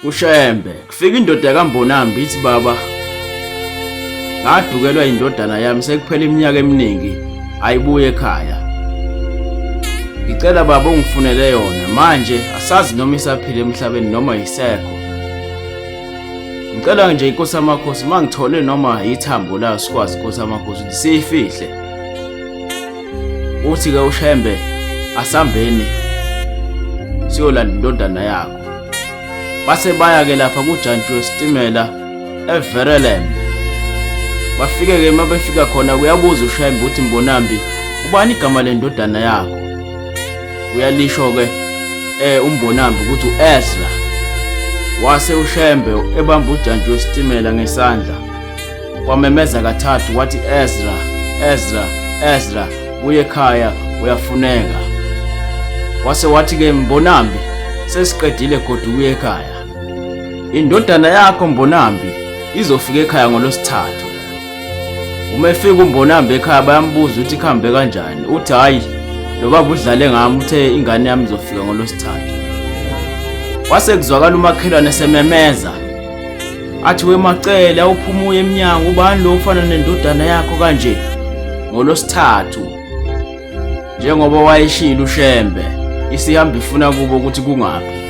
UShembe kufika indoda kaMbonambi ithi baba ngadukelwa indodana yami sekuphela iminyaka eminingi ayibuye ekhaya. Ngicela baba ungifunele yona manje asazi noma isaphila emhlabeni noma isekho. Ngicela nje inkosi amakhosi mangithole noma ithambo layo sikwazi inkosi amakhosi ukuthi siyifihle. Uthi ke uShembe asambeni siyolanda indodana yakho. Base baya ke lapha kujantshi wesitimela eVereland. Bafike ke uma befika khona kuyabuza uShembe uthi Mbonambi ubani igama lendodana yakho? Uyalisho ke uMbonambi ukuthi uEzra. Wase uShembe ebamba ujantshi wesitimela ngesandla. Wamemeza kathathu wathi Ezra, Ezra, Ezra, buye ekhaya uyafuneka. Wase wathi-ke Mbonambi, sesiqedile godu kuye ekhaya. Indodana yakho Mbonambi izofika ekhaya ngolwesithathu. Uma efika uMbonambi ekhaya bayambuza ukuthi kuhambe kanjani. Uthi hhayi lo baba udlale ngami uthe ingane yami izofika ngolwesithathu. Kwase kuzwakala umakhelwane esememeza athi wemacele awuphuma uye emnyango ubani lo ufana nendodana yakho kanje ngolwesithathu njengoba wayeshilo uShembe isihamba ifuna kubo ukuthi kungaphi.